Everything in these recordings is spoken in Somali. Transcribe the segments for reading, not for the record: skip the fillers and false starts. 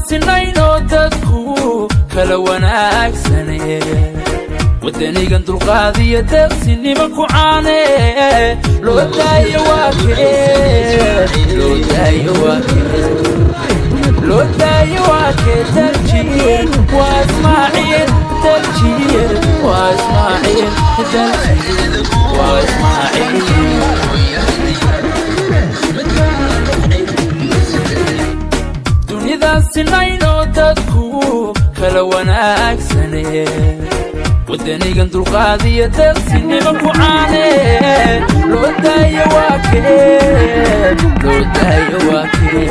Sinaynoo dadku kala wanaagsane, wadanigan dulqaadiyo deeqsinimo ku caane, loo daayo waa kee? Loo daayo waa kee? Loo daayo waa kee? Daljiir waa Ismaaciil, Daljiir waa Ismaaciil, Daljiir waa Ismaaciil. Dunida sinaynoo dadku kala wanaagsane, wadanigan dulqaadiyo deeqsinimo ku caane, loo daayo waa kee? Loo daayo waa kee?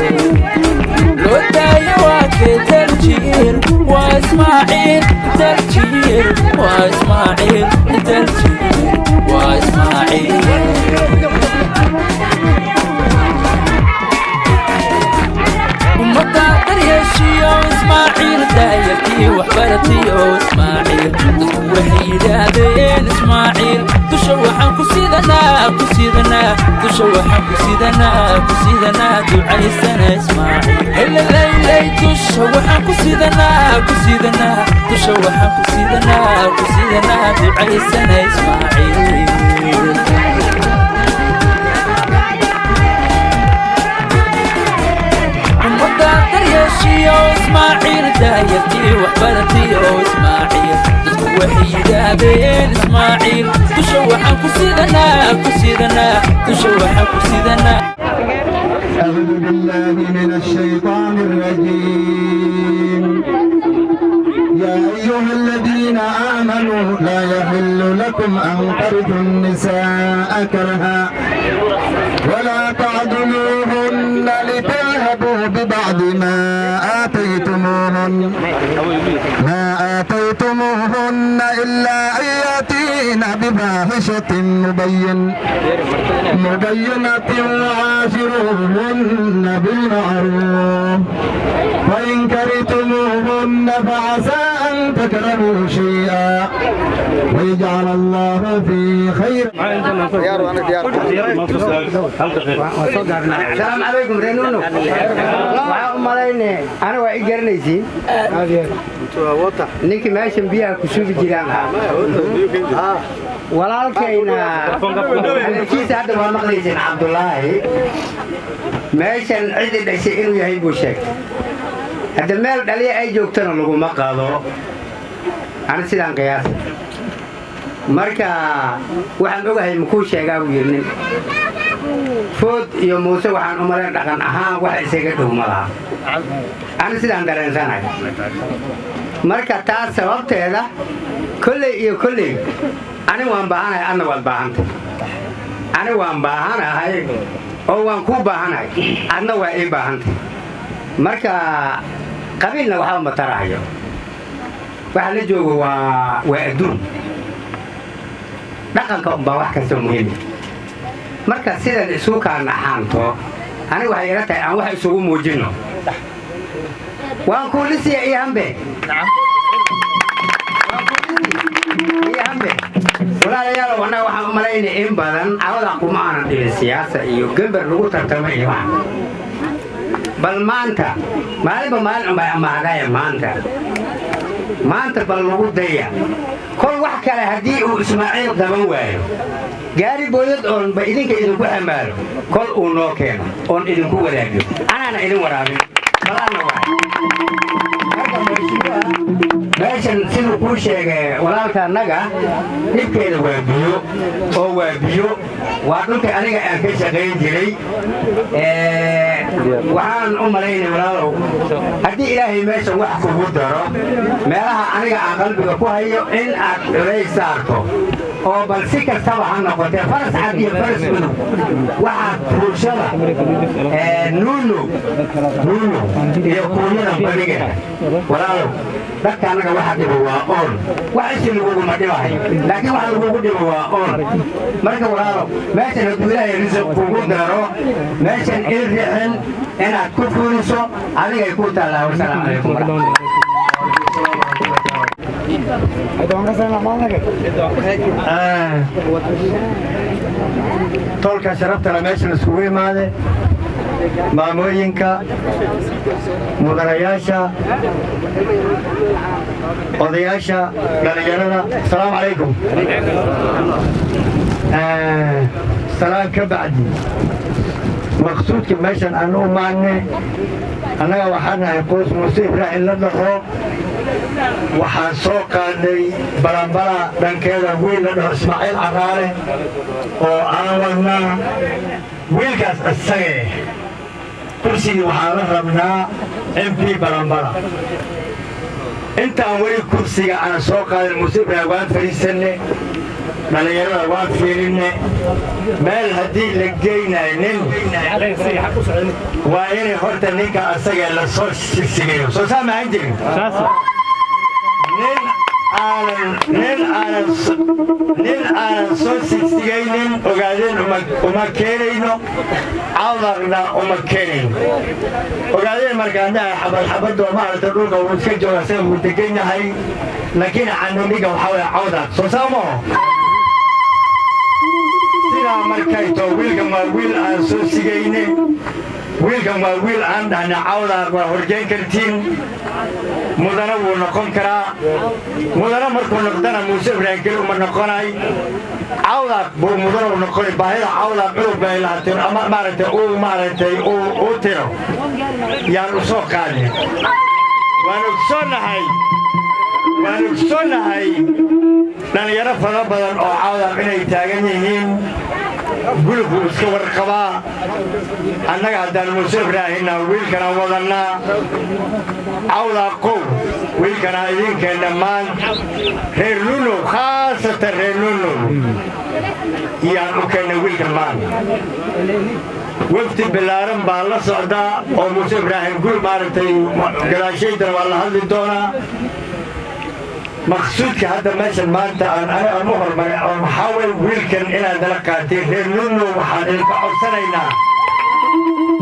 Loo daayo waa kee? Daljiir waa Ismaaciil, Daljiir waa Ismaaciil, Daljiir waa Ismaaciil. Ummadda daryeeshiyo Ismaaciil, daayarkii waxbaratiyo Ismaaciil, dadku waxay yidhaahdeen Ismaaciil, dusha waxaan ku sidanaa, ku sidanaa, dusha waxaan ku sidanaa, ku sidanaa, ducaysana Ismaaciil. Helelaylay, dusha waxaan ku sidanaa, ku sidanaa, dusha waxaan ku sidanaa, ku sidanaa, ducaysana Ismaaciil. Ummadda daryeeshiyo Ismaaciil, daayartii waxbaratiyo Ismaaciil, dadku waxay yidhaahdeen Ismaaciil, dusha waxaan ku sidanaa, ku sidanaa, dusha waxaan ku sidanaa. أعوذ بالله من الشيطان الرجيم. يا أيها الذين آمنوا، لا يحل لكم أن ترثوا النساء كرها ولا تعدلوهن لتذهبوا ببعض ما آتيتموهن إلا أن يأتين بفاحشة مبينة، وعاشروهن بالمعروف، فإن كرهتموهن فعسى أن تكرهوا شيئا ويجعل الله فيه خير. Asalaamu calaykum, reer Nuno. Waxaa u malayne ana waa i garanaysiin, ninkii meeshan biyaha ku shubi jiraan ahaa. Walaalkayna hadalkiisa hadda waa maqlayseen. Cabdulaahi meeshan cidi dhashay inuu yahay buu sheegtay. Hadda meel dhaliya ay joogtana laguma qado, ani sidaan qiyaasa. Marka waxaan ogahay makuu sheegaa buu yidhi nin Food iyo Muuse. Waxaan u malayn dhaqan ahaan wax isaga dhow ma laha, ani sidaan dareensanahay. Marka taas sababteeda, kolley iyo kolley ani waan baahanahay, adna waad baahantay. Ani waan baahanahay oo waan kuu baahanahay, adna waa ii baahantay. Marka qabiilna waxba ma tarahayo, waxa la joogo waa adduun. Dhaqanka unbaa wax kastoo muhiima. Marka sidan isu kaanaxaanto, aniga waxay ila tahay aan wax isugu muujinno. Waan kuu lisiya iyo hambe iyo hambe. Walaalayaalow, annaga waxaan u malaynaya in badan cawadaa kuma aanan dhibin siyaasa iyo gember lagu tartamo iyo waxa. Bal maanta, maalinba maalin unbay amahdaya. Maanta bal lagu daya kol wax kale. Haddii uu Ismaaciil qaban waayo, gaari booyad oonba idinka idinku xamaalo kol uu noo keeno oon idinku wadaagiyo, anaana idin waraabin balaanna waay. Marka meeshan, siduu kuu sheegay walaalka annaga, dhibkeeda waa biyo oo waa biyo. Waa dhulka aniga aan ka shaqayn jiray. Waxaan u malaynay, walaalow, haddii Ilaahay meeshan wax kugu daro, meelaha aniga aan qalbiga ku hayo in aad culays saarto oo bal si kastaba ha noqotee, faras cad iyo faras udug, waxaad bulshada Nuuno Nuuno iyo kuunyadan badigeeda. Walaalow, dadka annaga waxa dhibo waa oon. Wax isi laguguma dhibahayo, laakiin waxa lagugu dhibo waa oon. Marka walaalow, meeshan hadduu Ilaahay risiq kugu daro, meeshan il rixin inaad ku fuuliso adigay ku taallaa. Wasalaamu calaykum waraxmatullahi. Tolka sharaftale meeshan iskugu imaade. Maamooyinka, mudanayaasha, odayaasha, dhallinyarada, asalaamu calaykum. Salaan ka bacdi, maqsuudka meeshan aan u maanne, annaga waxaan nahay qoys Muuse Ibraahim la dhaho. Waxaan soo qaadnay Balanbala dhankeeda wiil la dhaho Ismaaciil Caraale oo aan wadnaa. Wiilkaas isagee kursigii waxaan la rabnaa MP Balanbala. Intaan weli kursiga aan soo qaadin Muuse Ibraahim waan fadhiisanne, dhallinyarada waan fiirinne. Meel haddii la geynayo nin, waa inay horta ninka asagee la soo sigsigeeyo. Soo saa mahan jirin? Nin aanan soo sigsigaynin Ogaadeen uma keenayno, Cadarna uma keenayno. Ogaadeen markaan dhahay, xabad xabadoo maaragta dhulka wuu iska jooga, isaga wuu degan yahay, laakiin cananiga waxaa waya Cawdaq. Soo saamaho? Sidaa markay too, wiilkan waa wiil aan soo sigayne. Wiilkan waa wiil aan dhahna Cawdaaq waa horgeyn kartiin, mudana wuu noqon karaa. Mudana markuu noqdana Muuse Ibraahim keli uma noqonay, Cawdaaq buu mudana u noqonay. Baahida Cawdaaq cunug bay lahaateen ama maaragtay uu maaragtay uu tiro yaan u soo qaadnay. Waan ogsoonnahay dhallinyaro fara badan oo Cawdaaq inay taagan yihiin. Gulub wuu iska warqabaa. Annaga haddaan Muuse Ibraahimna, wiilkanaan wadannaa. Cawdaaqow, wiilkanaa idinkeen dhammaan reer Nunow, khaasatan reer Nunow yaan u keennay wiilkan. Maan wafdi billaaran baa la socdaa oo Muuse Ibraahim Gul maaragtay gadaashaydana waa la hadli doonaa. Maqsuudka hadda meeshan maanta aan aan u hormaray oo waxaa way wiilkan inaad nala qaatiin. Reer Nuno, waxaan idinka codsanaynaa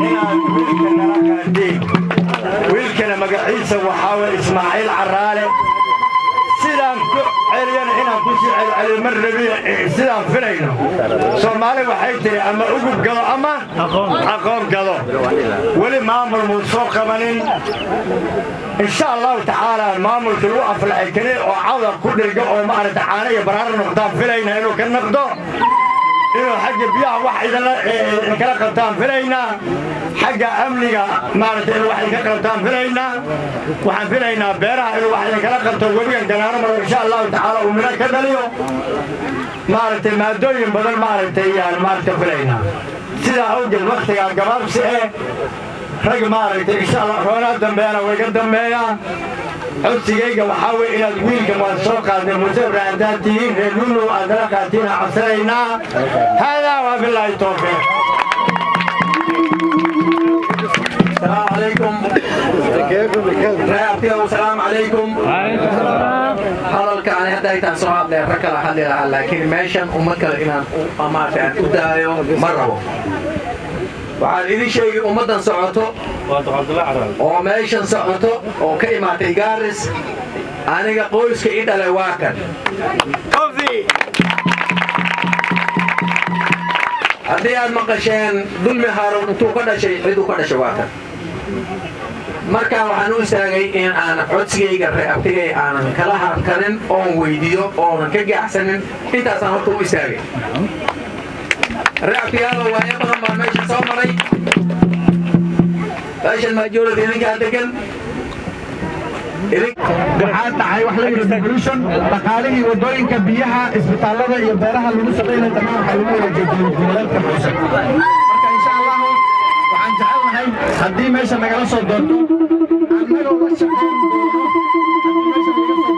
inaad wiilkan nala qaatiin. Wiilkana magaciisa waxaa way Ismaaciil Caraale. Sidaan ku celiyana inaan ku sii celceliyo mar rabi. Sidaan filayno, Soomaali waxay tidhi ama ugub gado ama aqoon gado. Weli maamul muu soo qabanin. Insha Allahu tacaala, maamulka lagu aflaxay kani oo Cawda ku dhirga oo maaragta caano iyo baraaro noqdaan filayna inuu ka noqdo. Inuu xagga biyaha wax idinkala qabtaan filaynaa. Xagga amniga maaragtay inuu wax idinka qabtaan filaynaa. Waxaan filaynaa beeraha inuu wax idinkala qabto, webigan Ganaano maro insha Allahu tacaala uu midho ka dhaliyo. Maaragtay maadooyin badan maaragtay yaan maaragta filaynaa. Sidaa awgeed wakhtigaa gabaabsi eh rag maaragtay insha Allah roonaa dambeeyana way ka dambeeyaan. Codsigayga waxaa weye inaad wiilkan waan soo qaadnay, Muuse Ibraahim haddaad tihiin reer Nuno, aad nala qaatiin aan codsanaynaa. Haadaa waa bilaahi towfiiq. السلام عليكم reer. السلام عليكم. Hadalka ani hadda intaan soo hadlay rag kala hadli lahaa, laakiin meeshan ummad kale inaan maaragtay aan u daayo ma rabo. Waxaan idin sheegay ummaddan socoto oo meeshan socoto oo ka imaatay Gaaris, aniga qoyska i dhalay waa kan. Haddii aad maqasheen Dulmi Haaruun intuu ka dhashay, ciduu ka dhashay waa kan. Markaa waxaan u istaagay in aan codsigayga ree abtigay aanan kala harkanin oon weydiiyo oonan ka gaaxsanin. Intaasaan horta u istaagay. Ree abtigaalo, waayo badan baa meesha soo maray. Meeshan majority idinkaa degan. Waxaa dhacay wax la yidhi devolution. Dhaqaalihii waddooyinka, biyaha, isbitaallada iyo beeraha lagu shaqaynaya dhammaan waxaa lagu wareejiyay dowlad goboleedka hoose. Marka insha Allahu waxaan jecelnahay haddii meesha nagala soo doorto, annagoo la shaqayn doono, haddii meesha naga soo doorto,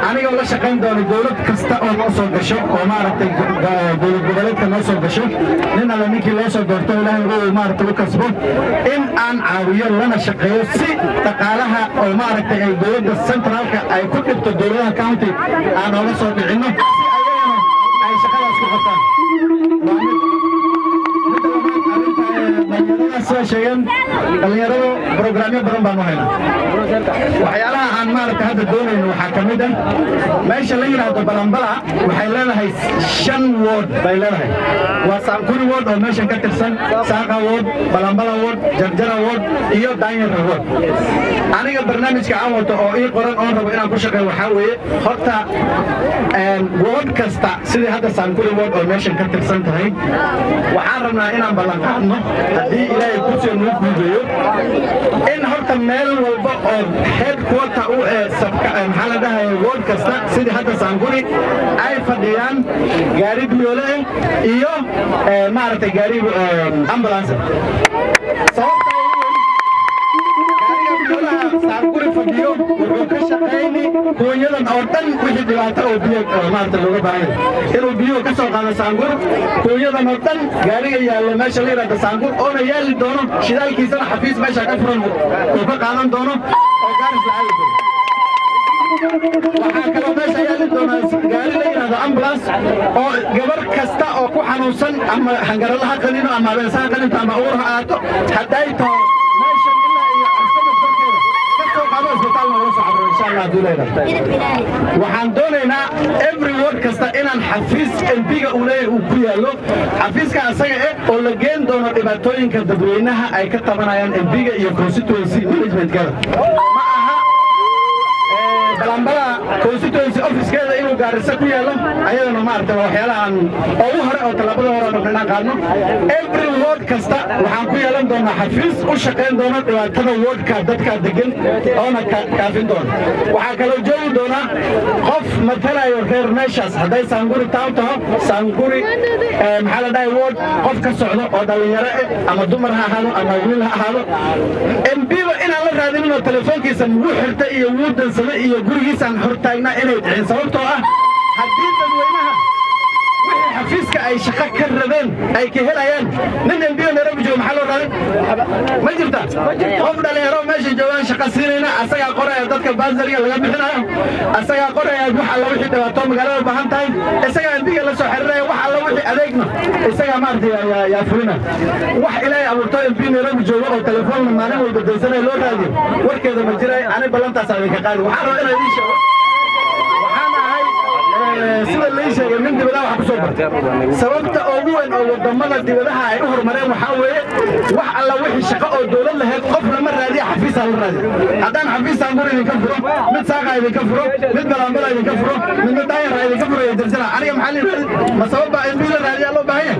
anigoo la shaqayn doono dowlad kasta oo noo soo gasho oo maaragtay dowlad goboleedka noo soo gasho, nin alle ninkii loo soo doorto, Ilaahay uu maaragtay u kasbo in aan caawiyo lana shaqeeyo, si dhaqaalaha oo maaragtay ay dowladda centraalka ay ku dhibto dowladaha county aan ooga soo dhicinno, si ayagana ay shaqadaas ku qabtaan. Waa mid. Midda labaad, arrinta dhalinyarada. Odayaal sida sheegeen, dhallinyaradu programyo badan baanu haynaa. Waxyaalaha aan maaragtay hadda doonayno waxaa ka mid ah meesha la yidhaahdo Balambala waxay leedahay shan ward bay leedahay. Waa Saankuri ward oo meeshan ka tirsan, Saaqa ward, Balambala ward, Jarjara ward iyo Daanyara ward. Aniga barnaamijka aan wato oo ii qoran oon rabo inaan ku shaqeeyo waxaa weeye horta ward kasta, sidii hadda Saankuri ward oo meeshan ka tirsan tahay, waxaan rabnaa inaan ballan qaadno, haddii Ilaahay kursiga nuu guudeeyo, in horta meel walba oo headquarter u ee sabka, maxaa la dhahaya, ward kasta, sidii hadda Saankuri, ay fadhiyaan gaari biyoole eh iyo maaragtay gaari ambulance. Sababta Saankuri fadhiyo wuxuu ka shaqayni kuunyadan oo dhan wixii dhibaato oo biyo maarata looga baahan yahay inuu biyuhu ka soo qaado Saangur. Kuunyadan oo dhan gaariga yaallo meesha la yidhahdo Saangur oona yaali doono, shidaalkiisana xafiis meesha ka furan uu ka qaadan doono oo Gaaris la aadi doono. Waxaa kaloo meesha yaali doonaa gaari la yidhahdo ambulance oo gabar kasta oo ku xanuunsan, ama hangarala ha qanino ama abeesa ha qaninto ama uur ha aato, hadday taho meeshan ilaa iyo Cabsada korkeeda ka soo qaado, isbitaalna uga soo cabro, insha Allah hadduu leedahay. Waxaan doonaynaa every ward kasta inaan xafiis MP-ga uu leeyahay uu ku yaallo, xafiiska asaga eh oo la geen doono dhibaatooyinka dadweynaha ay ka tabanayaan MP-ga iyo constituency managementkeeda. Ma aha Balambala constituency officekeeda inuu Gaarisa ku yaallo, ayadana maaragtay waa waxyaalahan ugu hore oo tallaabada hore rabna inaan qaadno. Every ward kasta waxaan ku yeelan doonaa xafiis u shaqayn doona dhibaatada wardka dadka degan oona kaafin doona. Waxaa kaloo joogi doonaa qof matalayo reer meeshaas, hadday Saanguri town taho, Saanguri, maxaa la dhahay, ward qof ka socdo oo dhallinyaro eh, ama dumar ha ahaado ama wiil ha ahaado. MP-ba inaan la raadinin oo telefoonkiisa wuu xirta iyo wuu dansada iyo gurigiisaan hortaagnaa inay dhicin, sababtoo ah haddii dadweynaha wixii xafiiska ay shaqo ka rabeen ay ka helayaan, nin MP Nairobi joogo maxaa loo raadin? Ma jirta qof dhalinyaro meesha joogaan shaqa siinayna. Asagaa qoraya dadka bursary-ga laga bixinayo, asagaa qoraya wax alla wixii dhibaato magaalada u baahan tahay, isagaa MP-ga la soo xiriiraya, wax alla wixii adeegna isagaa maaragtay yaa fulina. Wax Ilaahay abuurto MP Nairobi joogo oo telefoon maalin walba daysanaya loo raadiyo warkeeda ma jiray. Ani ballantaas idinka qaadi. Waxaan rabaa inaan idiin sheego, waxaan ahay, sida lii sheegay, nin dibadaha wax ku soo bartay. Sababta ugu weyn oo wadamada dibadaha ay u horumareen waxaa weeye wax alla wixii shaqo oo dowlad lahayd qof lama raadiya, xafiisaa la raadiya. Haddaan xafiisaan guri idinka furo, mid Saaqa idinka furo, mid Balaambala idinka furo, midna Daayara idinka furo iyo Jarjara, aniga maxaa la raadi? Ma sabab baa MP la raadiyaa loo baahan yahay?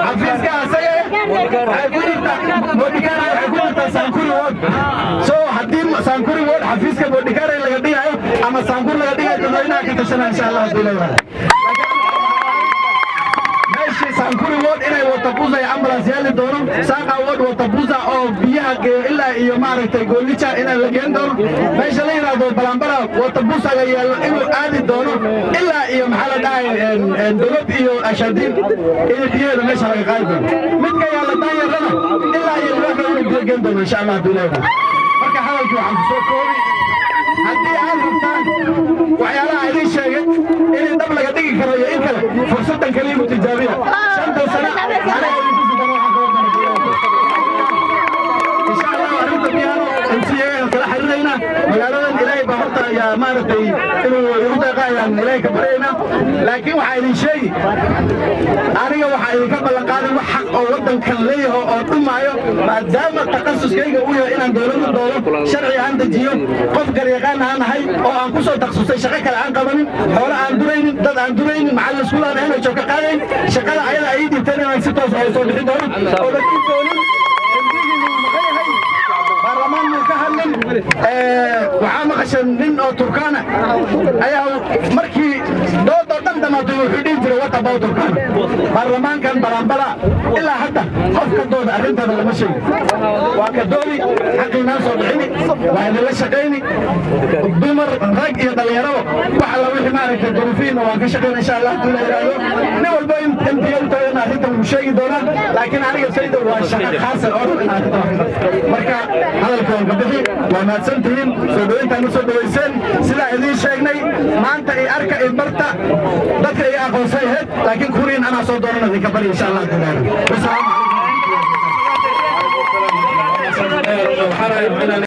Xafiiska asaga waxay ku jirtaa Modikara, waxay ku jirtaa Sankuri ward. So haddii Sankuri ward xafiiska Modikara laga dhigayo ama Sankur laga dhigayo, dadweynaha ka tashana, insha Allah haddii leeyahay. Meeshii Sankuri ward inay watabusa iyo ambulance yaali doono, Saaqa ward watabusa oo biyaha geeyo ilaa iyo maaragtay Goolija inaan la geen doono, meesha la yidhaahdo Balambala watabusaga yaallo inuu aadi doono ilaa iyo, maxaa la dhahay, Dogob iyo Ashaadiin in biyaheeda meesha laga qaadi doono, midka yaalla Daanyarana ilaa iyo Libaaka inuu biyo geen doono, insha Allah hadduu leeyahay. Marka hadalkii waxaan ku soo koobi, haddii aad rabtaan waxyaalaha idin sheegay in dhab laga dhigi karo iyo in kale, fursaddan kaliya ku tijaabiya. 5-ta sano aniga idinku sidan waxaan kaga dara, insha Allah. Arrinta biyahano MCA kala xiriiraynaa. Magaaladan Ilaahay baa horta yaa maaragtay inuu igu deeqa ayaan Ilaahay ka baryaynaa, laakiin waxaa idin sheegi, aniga waxaa idinka ballan qaaday wax xaq oo waddankan leeyaho oo dhumaayo, maadaama takhasuskayga uu yahay inaan dowladda doodo, sharci aan dejiyo, qof garyaqaan aan ahay oo aan ku soo takhasusay, shaqo kale aan qabanin, xoolo aan duraynin, dad aan duraynin, macallin iskuul aan ahayn oo joogka qaadayn, shaqada ayada ay ii dhiibteen inaan si toos oo soo bixin doono oo la dhihi doonin baarlamaan muu ka hadlin. Waxaa maqasheen nin oo Turkaana ayaa markii doodoo dhan dhamaatay wuxuu dhihi jiray, "What about Turkana?" Baarlamaankan Balaambala ilaa hadda qof ka dooda arrintada lama sheegin. Waa ka doodi, xaqiinaan soo bixini, waa idinla shaqayni, dumar, rag iyo dhallinyaraba, wax alla wixii maaragtay duruufihiina waan ka shaqayna, insha Allah haddii la yidhaahdo. Nin walba MP u tagana arrintan wuu sheegi doonaa, laakiin aniga sayda waa shaqo khaasa oo dhan in arrintan wax ka qabto. Marka hadalka waan ka bixi. Waa mahadsantihiin soo dhoweyntaan u soo dhoweyseen. Sidaa idiin sheegnay, maanta i arka, i barta, dadka i aqoonsay ahayd, laakiin kuriin anaa soo doonan idinka bari, insha Allah haddii la yidhaahdo. Wasalaamu calaykum. Waxaan rabaa inaan